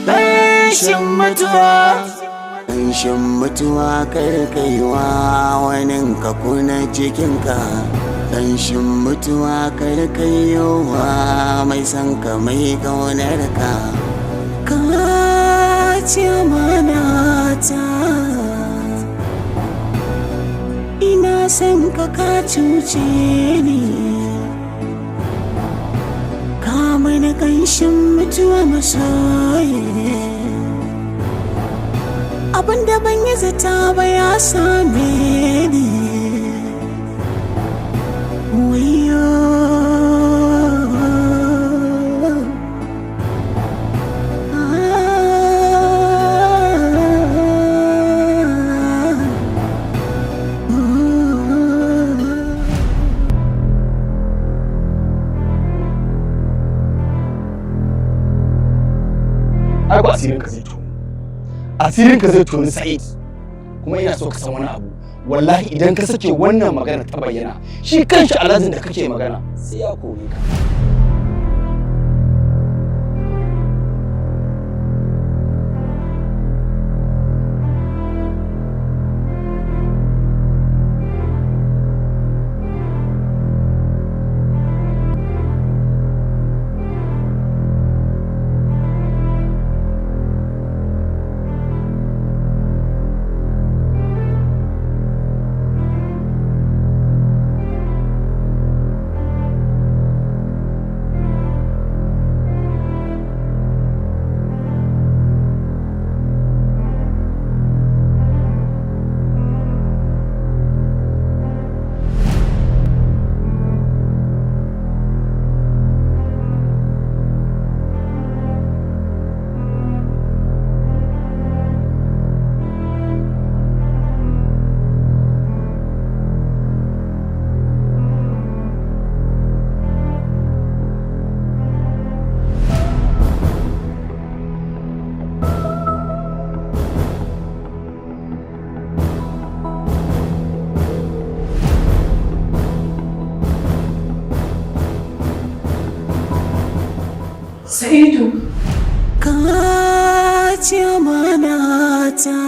Ƙanshin mutuwa, ƙanshin mutuwa, karkaiwa wani ka kuna cikinka. Ƙanshin mutuwa, karkaiwa mai son ka, mai ƙaunar ka. Ka ci amana ta, ina son ka, ka cuce ni, ka mana ƙanshin mutuwa masoyi. Abinda ban yi zata ba ya same ni. Wayo! Ah. Ai ko asirin ka zai tonu, asirin ka zai tonu, Sa'id. Kuma ina so ka san wani abu: wallahi idan ka sake wannan magana ta bayyana, shi kanshi alhajin da kake magana sai ya kore ka. Sa'idu. Ka ci amana ta.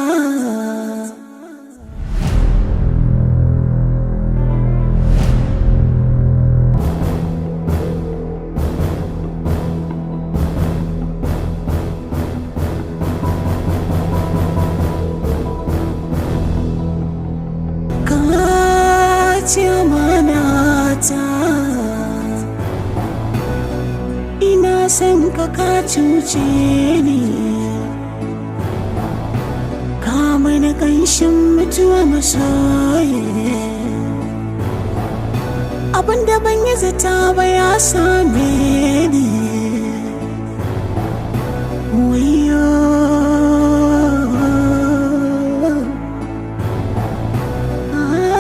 Ka ci amana ta, ina son ka, ka cuce ni, ka mana ƙanshin mutuwa masoyi. Abinda ban yi zata ba ya same ni. Wayo! Ah.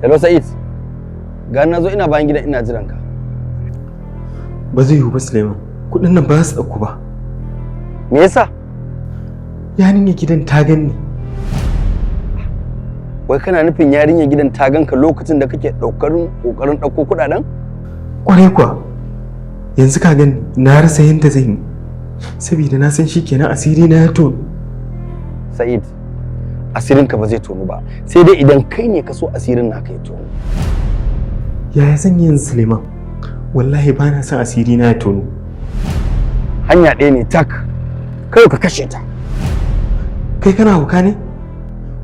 Hello Sa'id, ga na zo, ina bayan gidan ina jiran ka. Ba zai yiwu ba Suleiman, kuɗin nan ba su ɗauku ba. Me yasa? Yarinyar gidan ta ganni. Wai kana nufin yarinyar gidan ta ganka lokacin da kake ɗaukarin ƙoƙarin ɗauko kuɗaɗen? Kwarai kuwa. Yanzu ka gani na rasa yadda zan yi, saboda na san shikenan, asiri na ya tono. Sa'id, asirinka ba zai tonu ba, sai dai idan kai ne ka so asirin naka ya tonu. Yaya zan yi yanzu, Suleiman? Wallahi ba na son asiri na ya tono. Hanya ɗaya ne tak, kai ka kashe ta. Kai kana hauka ne?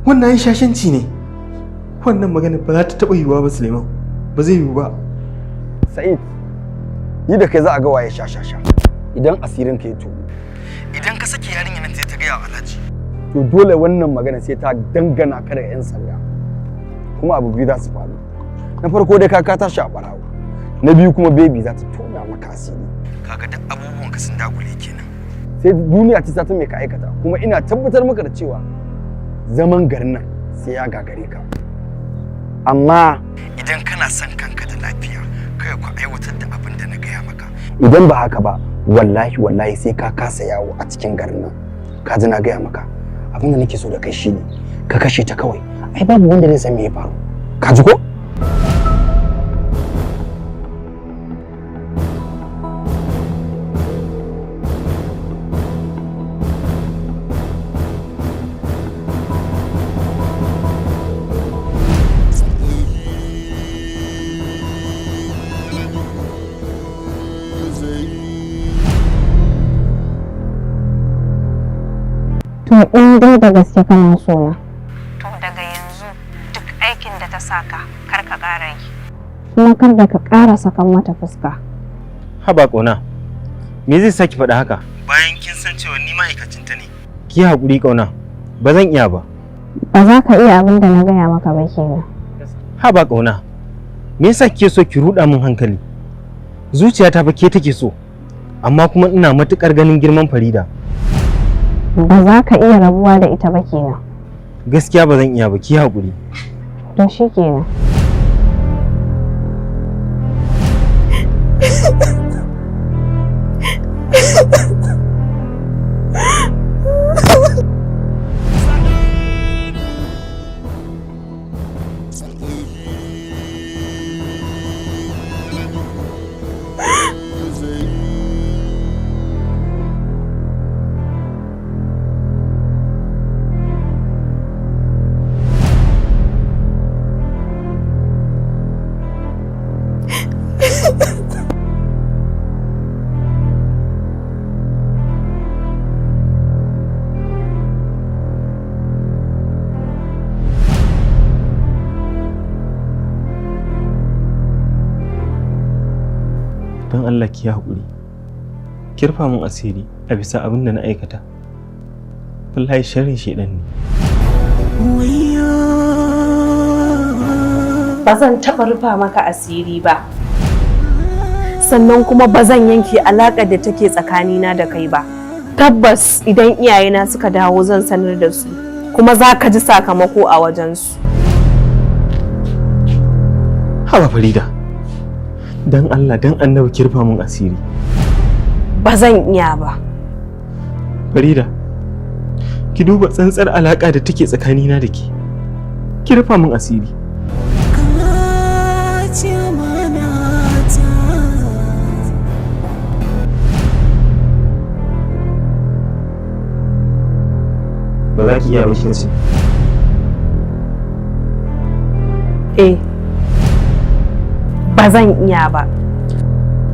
Wannan ai shashanci ne. Wannan magana ba za ta taɓa yiwuwa ba, Suleiman, ba zai yiwu ba. Sa'id, ni da kai za a ga waye sha sha sha idan asirin ka ya tono. Idan ka saki yarinyar nan ta gaya wa Alhaji, to dole wannan magana sai ta dangana ka da 'yan sanda, kuma abu biyu za su faru: na farko dai ka tashi a barawo, na biyu kuma Baby za ta tona maka asiri. Kaga duk abubuwan ka sun dagule kenan. Sai duniya ta san me ka aikata, kuma ina tabbatar maka da cewa zaman garin nan sai ya gagare ka. Amma idan kana son kanka da lafiya, kai ku aiwatar da abin da na gaya maka. Idan ba haka ba, wallahi wallahi sai ka kasa yawo a cikin garin nan. Ka ji na gaya maka. Abin da nake so da kai shine ka kashe ta kawai. Ai babu wanda zai san me ya faru. Ka ji ko? To in dai da gaske kana so na. To daga yanzu duk aikin da ta saka kar ka ƙara yi. Kuma kar da ka ƙara sakan mata fuska. Haba ƙauna, me zai saki faɗa haka? Bayan kin san cewa ni ma'aikacinta ne. Ki haƙuri ƙauna, ba zan iya ba. Ba za ka iya abin da na gaya maka ba kenan. Haba ƙauna, me yasa kike so ki ruɗa min hankali? Zuciyata fa ke take so, amma kuma ina matuƙar ganin girman Farida. Ba za ka iya rabuwa da ita ba kenan. Gaskiya ba zan iya ba, ki haƙuri. To shi kenan. Don Allah ki haƙuri, ki rufa min asiri a bisa abin da na aikata. Wallahi sharrin shedan ne. Ba zan taɓa rufa maka asiri ba. Sannan kuma ba zan yanke alaƙar da take tsakanina da kai ba. Tabbas idan iyayena suka dawo zan sanar da su, kuma za ka ji sakamako a wajensu. Haba Farida, don Allah don annabi ki rufa min asiri. Ba zan iya ba. Farida, ki duba tsantsar alaƙa da take tsakanina da ke. Ki rufa min asiri. Ka ci amana ta. Ba za ki iya ba ce. Eh. Ba zan iya ba.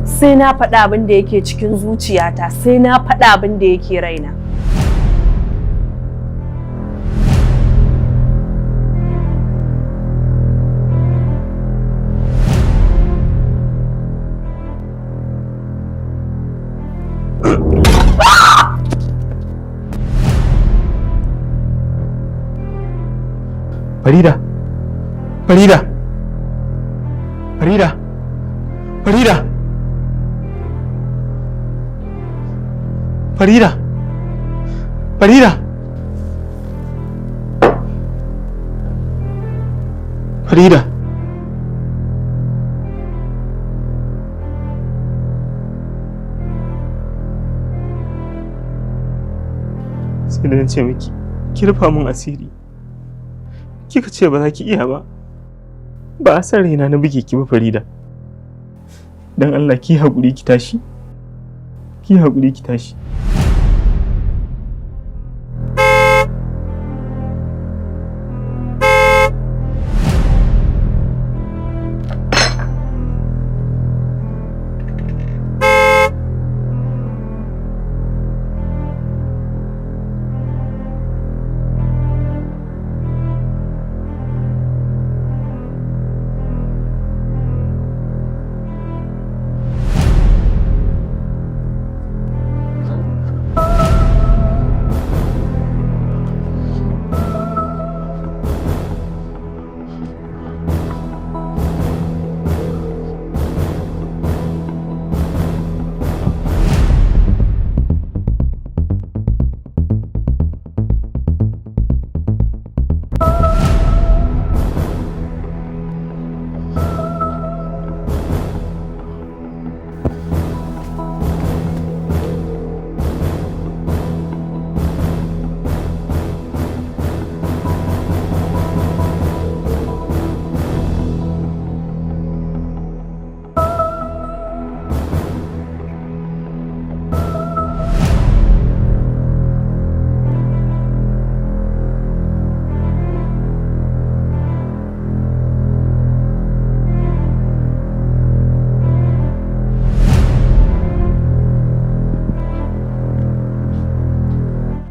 Sai na faɗa abin da yake cikin zuciyata, sai na faɗa abin da yake raina. Farida! Farida! Farida! Farida! Farida! Farida! Farida! Sai da na ce miki, ki rufa min asiri. Kika ce ba za ki iya ba. Ba a san raina na buge ki ba Farida. Dan Allah ki haƙuri ki tashi. Ki haƙuri ki tashi.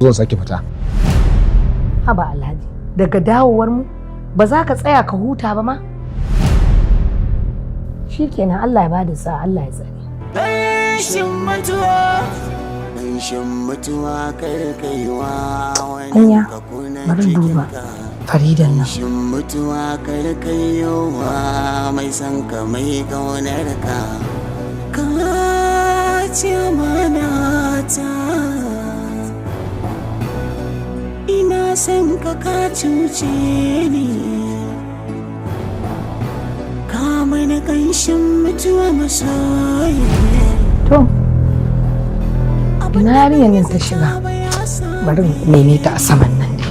Zan sake fita. Haba Alhaji, daga dawowar mu ba za ka tsaya ka huta ba ma? Shikenan, Allah ya bada sa'a, Allah ya tsare. Ƙanshin mutuwa, ƙanshin mutuwa karkaiwa wani Anya, ka kuna bari in duba cikinka. Faridan nan. Ƙanshin mutuwa karkaiwa mai son ka mai ƙaunar ka. Ka ci amana ta. Ina son ka, ka cuce ni. Ka mana ƙanshin mutuwa masoyi. To, ina yarinyar nan ta shiga? Bari in neme ta a saman nan dai.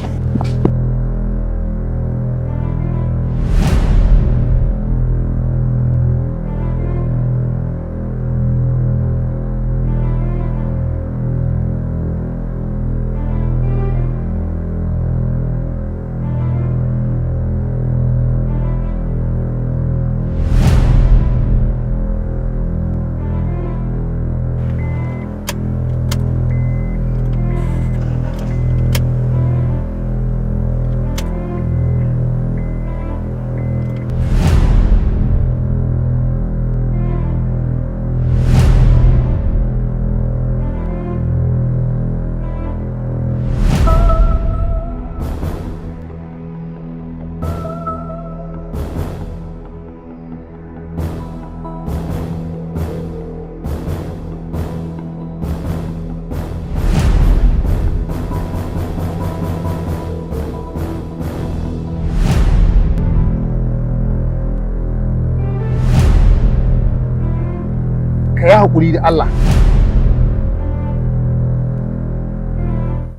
Ka yi haƙuri da Allah.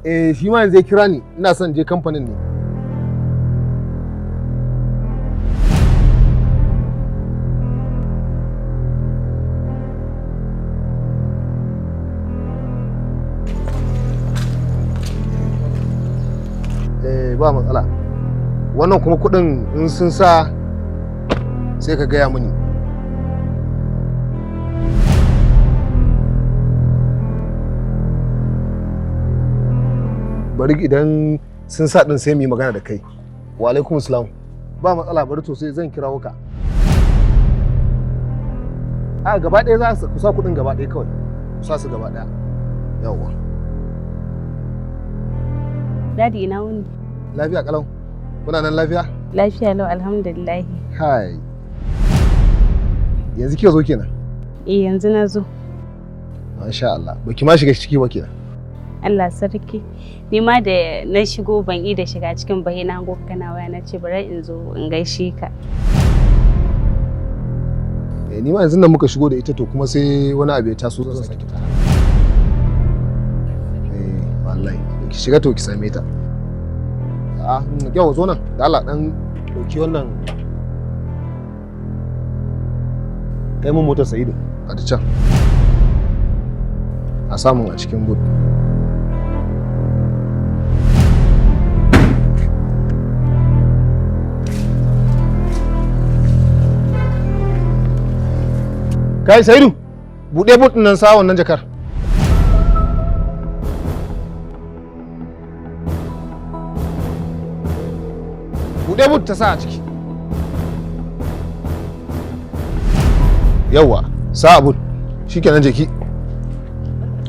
Eh, shi ma yanzu ya kira ni, ina son je kamfanin ne. Eh, ba matsala. Wannan kuma kuɗin in sun sa sai ka gaya mini. Bari idan sun sa din sai mu yi magana da kai. Wa alaikum salam. Ba matsala, bari to sai zan kirawo ka. A gaba ɗaya za su kusa kuɗin gaba ɗaya, kawai kusa su gaba ɗaya. Yawwa. Daddy, ina wuni? Lafiya kalau. Kuna nan lafiya? Lafiya lau, alhamdulillah. Hai, yanzu kika zo kenan? Eh, yanzu na zo. Masha Allah, baki ma shiga ciki ba kenan. Allah sarki. Ni ma da na shigo ban yi da shiga cikin bai na hango kana waya, na ce bari in zo in gaishe ka. Eh, ni ma yanzu nan muka shigo da ita, to kuma sai wani abu ya taso, zan sake fita. Eh wallahi, ki shiga to ki same ta. A yau zo nan da Allah, dan dauki wannan, kai mun motar Sa'idu a ta can, a samun a cikin boot. Kai Sa'idu, buɗe boot nan, sa wannan jakar. Buɗe boot ta sa a ciki. Yawwa, sa a boot. Shikenan, jeki.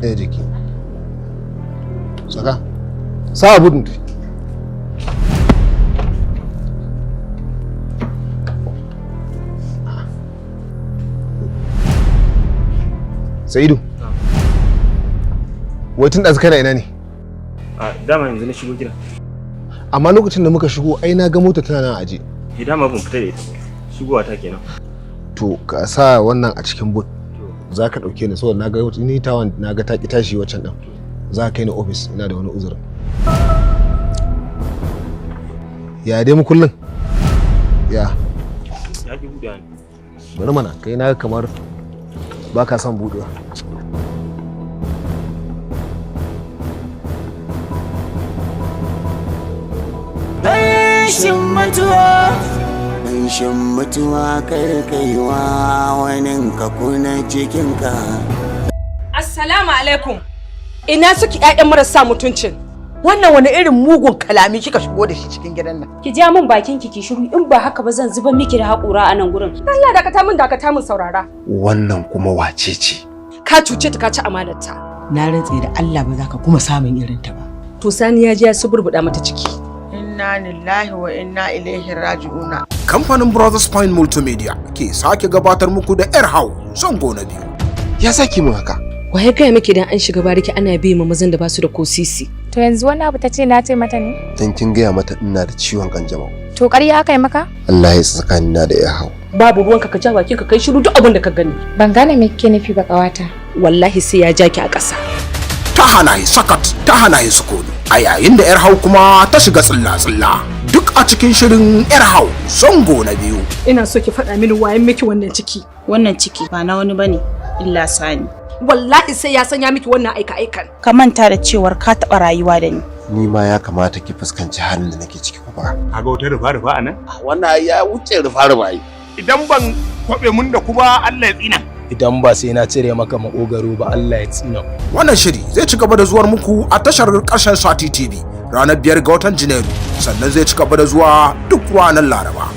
Eh, jeki, saka, sa a boot ɗin. Sa'idu, wai tun ɗazu kana ina ne? A dama yanzu na shigo gida. Amma lokacin da muka shigo ai na ga mota tana nan aje. Eh, dama ban fita da ita ba. Shigowa ta kenan. To ka sa wannan a cikin boot, za ka ɗauke ni saboda na ga ni tawan na ga ta ki tashi waccan ɗin. Za ka kai ni ofis, ina da wani uzurin. Ya dai mu kullun ya? Ya ki buɗe ne. Bari mana, kai na kamar ba ka son buɗewa. Ƙanshin mutuwa, ƙanshin mutuwa karkaiwa wani ka kuna cikinka. Assalamu alaikum. Ina suke ƴaƴan marasa mutuncin? Wannan wani irin mugun kalami kika shigo da shi cikin gidan nan? Ki ja min bakin ki ki shiru, in ba haka ba zan zuba miki da haƙura a nan gurin. Allah, dakata min saurara. Wannan kuma wace ce? Ka cuce ta, ka ci amanarta. Na rantse da Allah ba za ka kuma samun irin ta ba. To Sani ya je ya suburbuɗa mata ciki. Inna lillahi wa inna ilaihi raji'una. Kamfanin Brothers Point Multimedia ke sake gabatar muku da Yar Hau zango na biyu. Ya saki mun haka? Wa ya gaya miki idan an shiga bariki ana bi ma mazan da basu da ko sisi? To yanzu wani abu ta ce na ce mata ne? Dan kin gaya mata ina da ciwon kanjamau. To ƙarya aka yi maka? Allah ya tsakanina da Yar Hau. Babu ruwanka, ka ja bakin ka kai shiru duk abin da ka gani. Ban gane me kike nufi ba, ƙawata. Wallahi sai ya ja ki a ƙasa. Ta hana yi sakat, ta hana yi sukuni. A yayin da Yar Hau kuma ta shiga tsilla-tsilla. Duk a cikin shirin Yar Hau zango na biyu. Ina so ki faɗa mini wayan miki wannan ciki. Wannan ciki ba na wani bane illa Sani. Wallahi sai ya sanya miki wannan aika-aikan. Ka manta da cewar ka taɓa rayuwa da ni. Ni ma ya kamata ki fuskanci halin da nake ciki kuma. Kaga wata rufa-rufa a nan? Wannan ya wuce rufa-rufa ai. Idan ban kwabe mun da kuma Allah ya tsina. Idan ba sai na cire maka makogaro ba, Allah ya tsina. Wannan shiri zai ci gaba da zuwar muku a tashar ƙarshen sati TV ranar 5 ga watan Janairu, sannan zai ci gaba da zuwa duk ranar Laraba.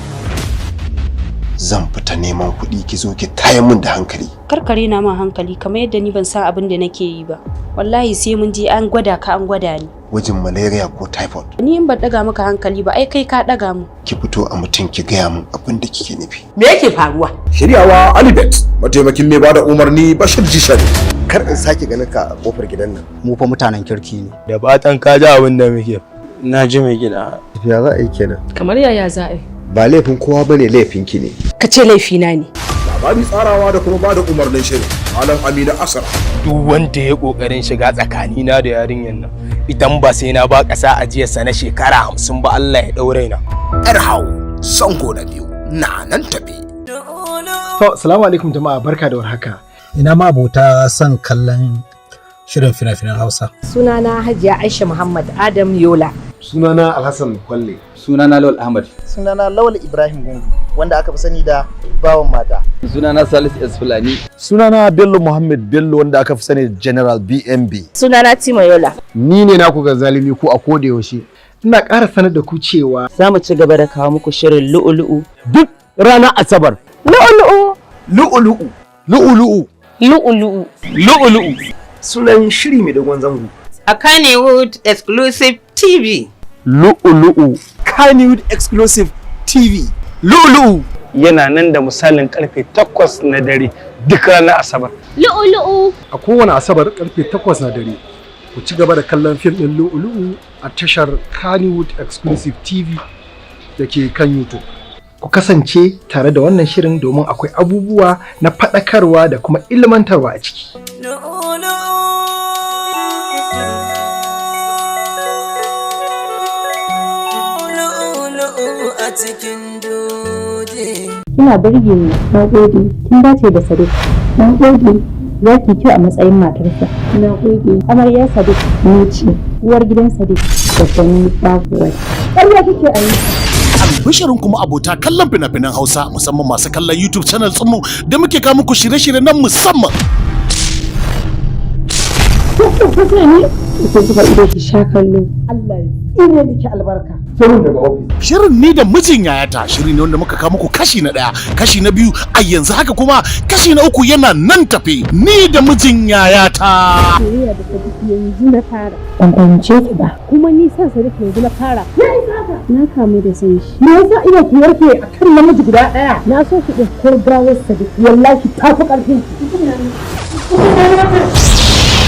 Zan fita neman kuɗi ki zo ki tayar min da hankali. Karkare na min hankali kamar yadda ni ban san abin da nake yi ba. Wallahi sai mun je an gwada ka an gwada ni. Gwajin malaria ko typhoid. Ni in ban daga maka hankali ba, ai kai ka daga mu. Ki fito a mutum ki gaya min abin da kike nufi. Me yake faruwa? Shiryawa Alibet, mataimakin mai bada umarni Bashir Jishari. Kar in sake ganin ka a kofar gidan nan. Mu fa mutanen kirki ne. Da fatan ka ji abin da muke. Na ji mai gida. Ya za a yi kenan? Kamar yaya za a yi? Ba laifin kowa bane, laifin ki ne. Ka ce laifina ne. Labari, tsarawa da kuma bada umarnin shirin Malam Aminu Asar. Duk wanda ya kokarin shiga tsakanina da yarinyar nan, idan ba sai na ba ƙasa ajiyarsa na shekara 50 ba, Allah ya ɗaure na. Yar Hau zango na biyu na nan tafi. To, salamu alaikum jama'a, barka da warhaka. Ina ma abota son kallon shirin fina-finan Hausa. Sunana Hajiya Aisha Muhammad Adam Yola. Sunana Alhassan Kwalle. Sunana Lawal Ahmad. Sunana Lawal Ibrahim Gungu, wanda aka fi sani da Bawan Mata. Sunana Salisu S Fulani. Sunana Bello Muhammad Bello, wanda aka fi sani da General BNB. Sunana Tima Yola. Ni ne naku ga zalimi ko a koda yaushe. Ina ƙara sanar da ku cewa za mu ci gaba da kawo muku shirin lu'ulu'u duk ranar Asabar. Lu'ulu'u. Lu'ulu'u. Lu'ulu'u. Lu'ulu'u. Lu'ulu'u. Sunan shiri mai dogon zango. A Kannywood Exclusive TV. Lu'ulu'u. Kannywood Exclusive TV. Lu'ulu'u. Yana nan da misalin karfe 8 na dare duk ranar Asabar. Lu'ulu'u. A kowane Asabar karfe 8 na dare ku ci gaba da kallon fim ɗin Lu'ulu'u a tashar Kannywood Exclusive TV da ke kan YouTube. Ku kasance tare da wannan shirin domin akwai abubuwa na faɗakarwa da kuma ilmantarwa a ciki. A cikin doje. Kina burge ni, na gode. Kin dace da Sadiq. Na gode. Za ki kyau a matsayin matarsa. Na gode. Amaryar Sadiq ni ce. Uwar gidan Sadiq da ni babu wata. Ƙarya kike a yi. Albishirin kuma abota kallon fina-finan Hausa, musamman masu kallon YouTube channel mu da muke kawo muku shirye-shirye na musamman. Ki zuba ido ki sha kallo. Allah ya tsine miki albarka. Shirin daga ofis. Shirin Ni da Mijin Yayata shiri ne wanda muka kawo muku kashi na ɗaya, kashi na biyu, a yanzu haka kuma kashi na uku yana nan tafe. Ni da Mijin Yayata. Soyayya da Sadiq yanzu na fara. Ban fahimce ki ba. Kuma ni san Sadiq yanzu na fara. Na kamu da san shi. Me yasa ina ki yarke akan namiji guda ɗaya? Na so ki ɗauko gawar Sadiq, wallahi ta fi ƙarfin ki.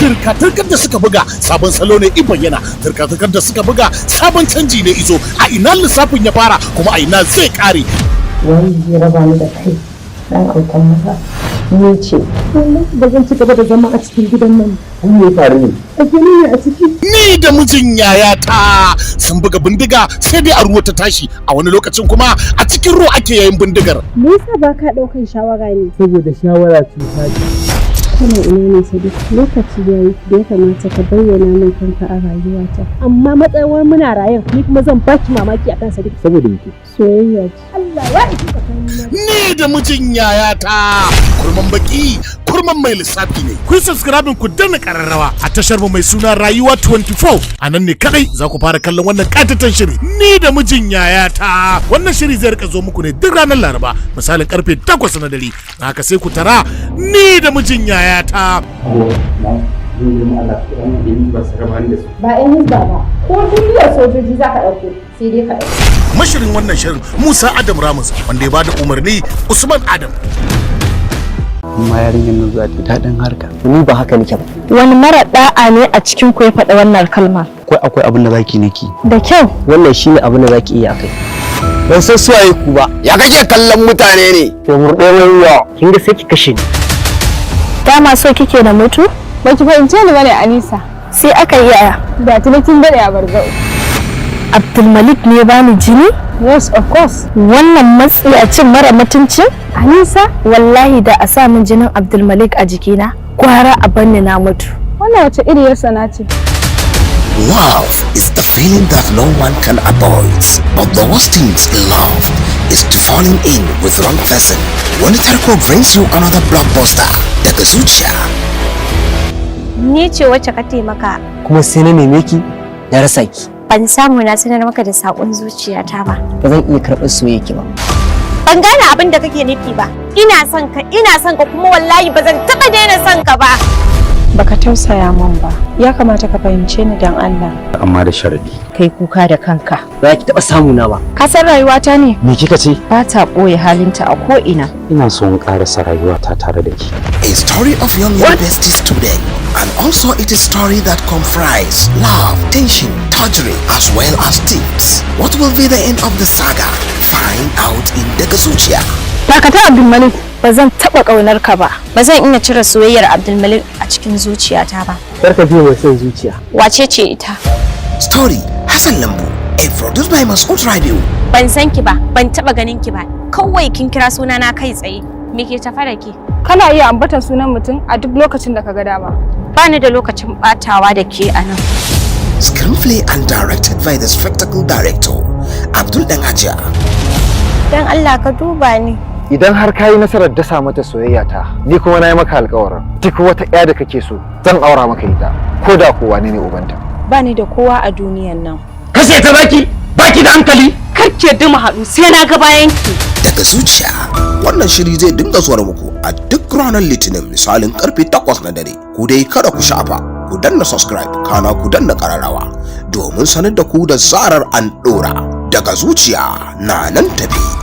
Turka-turkar da suka buga sabon salo ne i bayyana, turka-turkar da suka buga sabon canji ne izo. A ina lissafin ya fara kuma a ina zai kare? Wani zai raba ni da kai dan autan maza. Ni ce. Wallahi ba zan ci gaba da zama a cikin gidan nan. Me ya faru ne? A gani ne a ciki. Ni da Mijin Yayata sun buga bindiga sai dai a ruwa ta tashi, a wani lokacin kuma a cikin ruwa ake yayin bindigar. Me yasa ba ka ɗaukan shawara ne? Saboda shawara cuta ce. Kana ina ne, Sadiq? Lokaci yayi da ya kamata ka bayyana min kanka a rayuwata. Amma matsawar muna rayan, ni kuma zan baki mamaki akan Sadiq. Saboda me? Soyayya ce. Allah ya isa tsakanina. Ni da Mijin Yayata, kurman baki. Kurman mai lissafi ne. Ku yi subscribing, ku danna kararrawa a tashar mu mai suna Rayuwa 24. A nan ne kadai za ku fara kallon wannan katatan shiri, Ni da Mijin Yayata. Wannan shiri zai rika zo muku ne duk ranar Laraba, misalin karfe 8 na dare. Na haka sai ku tara Ni da Mijin Yayata. Ba 'yan hizba ba, ko duniyar sojoji za ka ɗauko, sai dai ka ɗauko. Mashirin wannan shirin Musa Adam Ramus, wanda ya bada umarni Usman Adam. Amma yarinyar nan za ta daɗin harka. Ni ba haka nake ba. Wani mara da'a ne a cikin ku ya faɗi wannan kalmar? Akwai abin da zaki niki. Da kyau. Wannan shine abin da zaki iya akai. Ban san suwaye ku ba. Ya kake kallon mutane ne? To murɗe mai wuya. Kin ga sai ki kashe ni. Dama so kike da mutu? Baki fahimce ni bane, Anisa. Sai aka yi yaya? Da tuni kin dade a barzau. Abdulmalik ne ya bani jini? Yes, of course. Wannan matsiyacin mara mutuncin? Anisa? Wallahi da a sa min jinin Abdulmalik a jikina, gwara a banni na mutu. Wannan wace iriyar sana ce? Love is the feeling that no one can avoid. But the worst things in love is to falling in with wrong person. Wani Tarko brings you another blockbuster, Daga Zuciya. Ni ce wacce ka taimaka. Kuma sai na neme ki na rasa ki. Ban samu na sanar maka da saƙon zuciyata ba. Ba zan iya karɓar soyayya ki ba. Ban gane abin da kake nufi ba. Ina son ka, ina son ka, kuma wallahi ba zan taɓa daina son ka ba. Baka tausaya min ba. Ya kamata ka fahimce ni, dan Allah. Amma da sharadi. Kai kuka da kanka. Ba za ki taɓa samu na ba. Ka san rayuwata ne? Me kika ce? Ba ta ɓoye halinta a ko ina. Ina so in ƙarasa rayuwata tare da ki. A story of young university student, and also it is story that comprise love, tension, torture, as well as tips. What will be the end of the saga? Find out in Daga Zuciya. Dakata, Abdulmalik. Ba zan taɓa ƙaunar ka ba. Ba zan iya cire soyayyar Abdulmalik a cikin zuciyata ba. Kar ka biye mai son zuciya. Wace ce ita? Story Hassan Lambu, and produced by Masoud Rabiu. Ban san ki ba, ban taɓa ganin ki ba. Kawai kin kira sunana kai tsaye. Me ke tafa da ke? Kana iya ambatan sunan mutum a duk lokacin da ka ga dama. Ba ni da lokacin batawa da ke a nan. Screenplay and directed by the spectacle director Abdul Danhaja. Dan Allah ka duba ni. Idan har ka yi nasarar dasa mata soyayya ta, ni kuma na yi maka alkawarin duk wata ƴa da kake so zan aura maka ita, ko da ko wane ne ubanta. Ba ni da kowa a duniyan nan. Kashe ta baki, baki da hankali. Kar ki yadda mu haɗu sai na ga bayan ki. Daga Zuciya. Wannan shiri zai dinga zuwa muku a duk ranar Litinin, misalin karfe 8 na dare. Ku dai kada ku shafa, ku danna subscribe, kana ku danna kararrawa domin sanar da ku da zarar an dora. Daga Zuciya na nan tafi.